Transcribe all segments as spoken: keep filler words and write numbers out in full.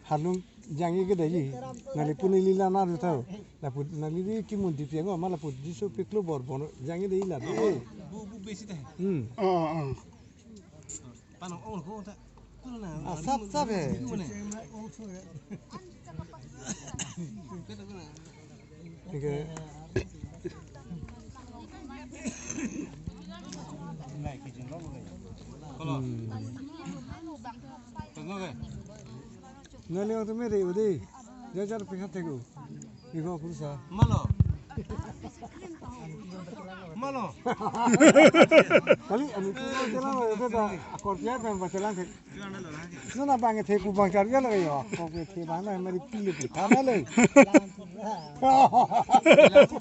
Halung jangke ke daji. Neli puni lila na ru tau. Lapu neli di kimun di piang ma lapu jiso piklo bor bono. Jangke daji la. Bu bu besi teh. Hmm. Oh, oh. Panong ong ko ta. Asap sap he. Oke. Kalau Nali waktu mere udah. Jajar pekhat tegu. Igo kursa. Malo. Malo. Kali anu tu jalan itu dah akor dia kan bacalan. Nona bang the ku bang char jala yo. Ko ke the bang na mari pili pu. Tama le.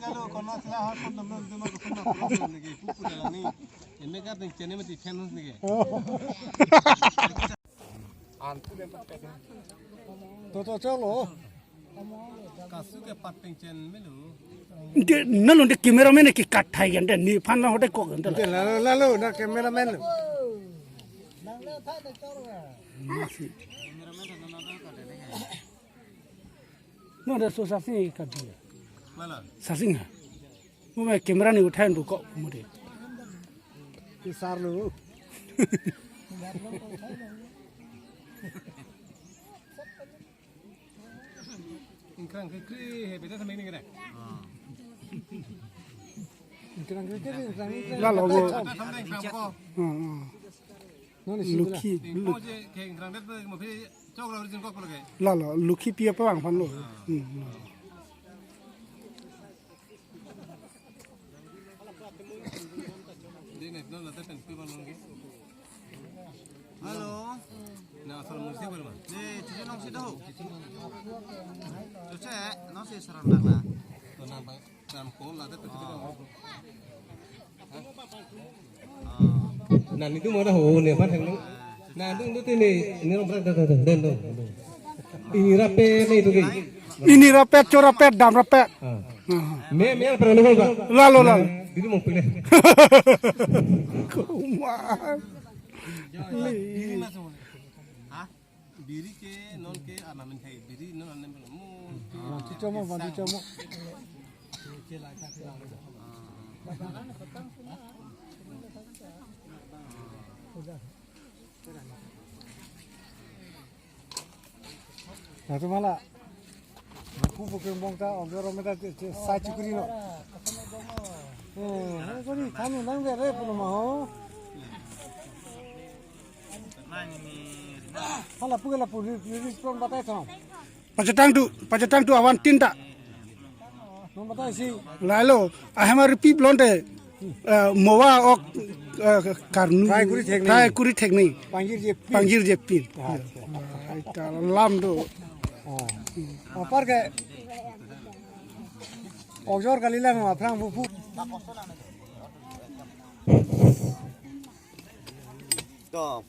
Kalau kono sila ha kon dam dam ko kon na ko lagi pupu dalam ni. Eme ka teng chene mati fan ni ke. To to chalo. Kasu ke pateng chen melu. De nalo de cameraman ke kat thai yan de ni phan na hote kok yan de. De lalo lalo na cameraman. Masi. No de so sasi ka dia. Mana? Sasi nga. Mo me camera ni uthai du kok mo de. Ki sar lo. Ingkrang kekri he beda sama ini kena. Ingkrang kekri, ingkrang kekri. Lalo bo. Ada sama ingkrang ko. Hmm, hmm. Noni si Lukhi, Ingkrang Luk-, je ke ingkrang det mo phi chok lo rijin kok lo ke. Lalo, Lukhi pi apa bang phan lo. Hmm, hmm. Di net no late pen pi ban nong ke. Halo. Na asal musi ber ma. Di cucu nong si do. Cucu nong si sarang dak na. To nang bai. Ram ko late pen pi ban nong. Nani tu mana ho ne pan heng. Nani tu tu ni ni rong prak dak dak den dong. Ini rape ni tu ke. Ini rapet, cho rapet, dam rapet. Ah. Ah. Me me pernah nunggu ba. Lalo lalo. Diri mau pilih. Kumar. Biri ke non ke anamin thai. Biri non anamin mu. Bantu chomo, bantu chomo. Nah, tu malah. Aku bukan bongta, orang orang minta sa chukri no. Eh, sorry, kami nang deh, rep rumah ho. Hala puke lapu ri ri ri pron batai thong. Pachetang tu, pachetang tu awan tin ta. Nong batai si. Lalo, ahem a repeat lonte. Eh, mowa ok, eh, karnu. Try kuri thek ni. Try kuri thek ni. Pangjir je pin. Pangjir je pin. Acha. Ai ta lam do. Oh. Apar ke. Ojor kali lang aphrang bu bu. To.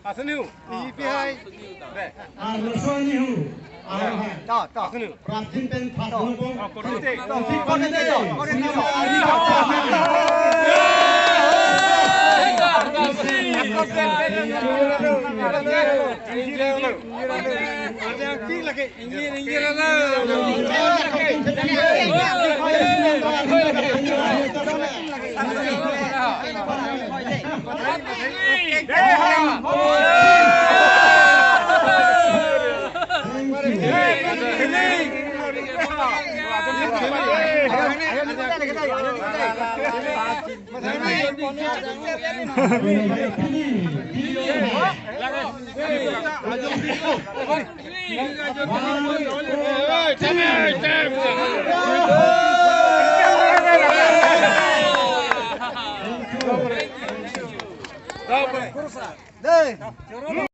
Asuniu. Ipi hai. Arloso nihu. Arloso hai. To, to. Asuniu. Prapjin pen phas nungkong. Korte. Korte. Injir, injir, injir. Dei.